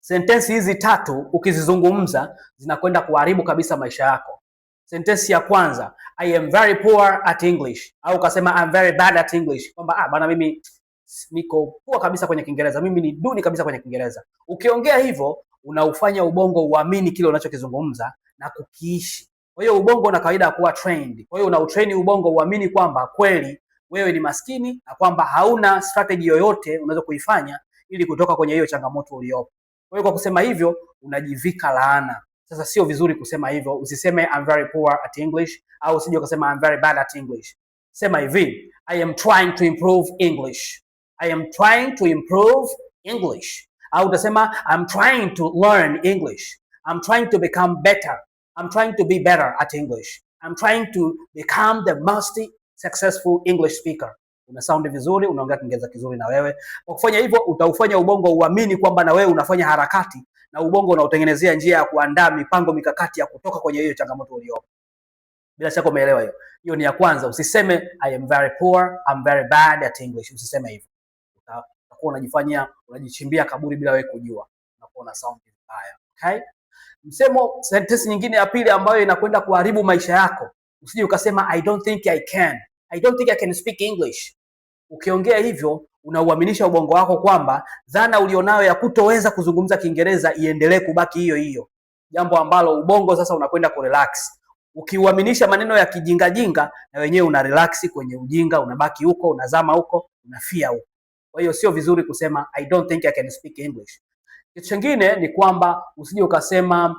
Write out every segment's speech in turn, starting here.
Sentensi hizi tatu ukizizungumza zinakwenda kuharibu kabisa maisha yako. Sentensi ya kwanza, "I am very poor at English", au ukasema "I'm very bad at English", kwamba ah, bana, mimi niko poor kabisa kwenye Kiingereza, mimi ni duni kabisa kwenye Kiingereza. Ukiongea hivyo unaufanya ubongo uamini kile unachokizungumza na kukiishi. Kwa hiyo ubongo una kawaida ya kuwa trained. Kwa hiyo unautrain ubongo uamini kwamba kweli wewe ni maskini na kwamba hauna strategy yoyote unaweza kuifanya ili kutoka kwenye hiyo changamoto uliopo. Kwa hiyo kwa kusema hivyo unajivika laana. Sasa sio vizuri kusema hivyo. Usiseme "I'm very poor at English" au usije ukasema "I'm very bad at English". Sema hivi, "I am trying to improve English. I am trying to improve English." Au utasema "I'm trying to learn English. I'm trying to become better. I'm trying to be better at English. I'm trying to become the most successful English speaker." Una sound vizuri, unaongea Kiingereza kizuri na wewe. Kwa kufanya hivyo utaufanya ubongo uamini kwamba na wewe unafanya harakati na ubongo unautengenezea njia ya kuandaa mipango mikakati ya kutoka kwenye hiyo changamoto uliopo. Bila shaka umeelewa hiyo. Hiyo ni ya kwanza. Usiseme "I am very poor, I'm very bad at English". Usiseme hivyo. Utakuwa unajifanyia, unajichimbia kaburi bila wewe kujua. Unakuwa una sound vibaya. Okay? Msemo, sentence nyingine ya pili ambayo inakwenda kuharibu maisha yako. Usije ukasema "I don't think I can. I don't think I can speak English." Ukiongea hivyo unauaminisha ubongo wako kwamba dhana ulionayo ya kutoweza kuzungumza Kiingereza iendelee kubaki hiyo hiyo, jambo ambalo ubongo sasa unakwenda kurelax. Ukiuaminisha maneno ya kijingajinga, na wenyewe una relax kwenye ujinga, unabaki huko, unazama huko, unafia huko. Kwa hiyo sio vizuri kusema "I don't think I can speak English". Kitu kingine ni kwamba usije ukasema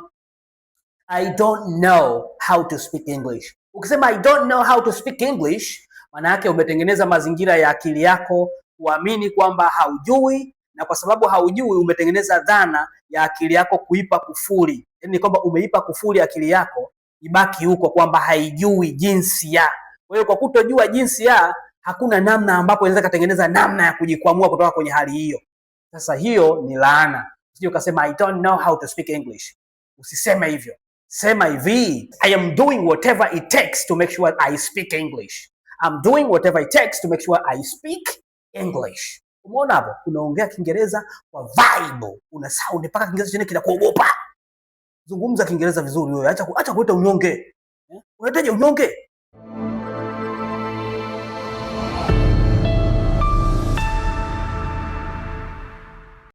"I don't know how to speak English". Ukisema "I don't know how to speak English", maana yake umetengeneza mazingira ya akili yako kuamini kwamba haujui, na kwa sababu haujui umetengeneza dhana ya akili yako kuipa kufuli, yaani kwamba umeipa kufuli akili yako ibaki huko kwamba haijui jinsi ya. Kwa hiyo kwa kutojua jinsi ya, hakuna namna ambapo inaweza katengeneza namna ya kujikwamua kutoka kwenye hali hiyo. Sasa hiyo ni laana. Usije ukasema "I don't know how to speak English". Usiseme hivyo. Sema hivi, "I am doing whatever it takes to make sure I speak English. I'm doing whatever it takes to make sure I speak English." Umeona hapo? Unaongea Kiingereza kwa vibe, una sound mpaka Kiingereza chenyewe kinakuogopa. Zungumza Kiingereza vizuri wewe, acha kuleta unyonge. Eh? Unahitaji unyonge.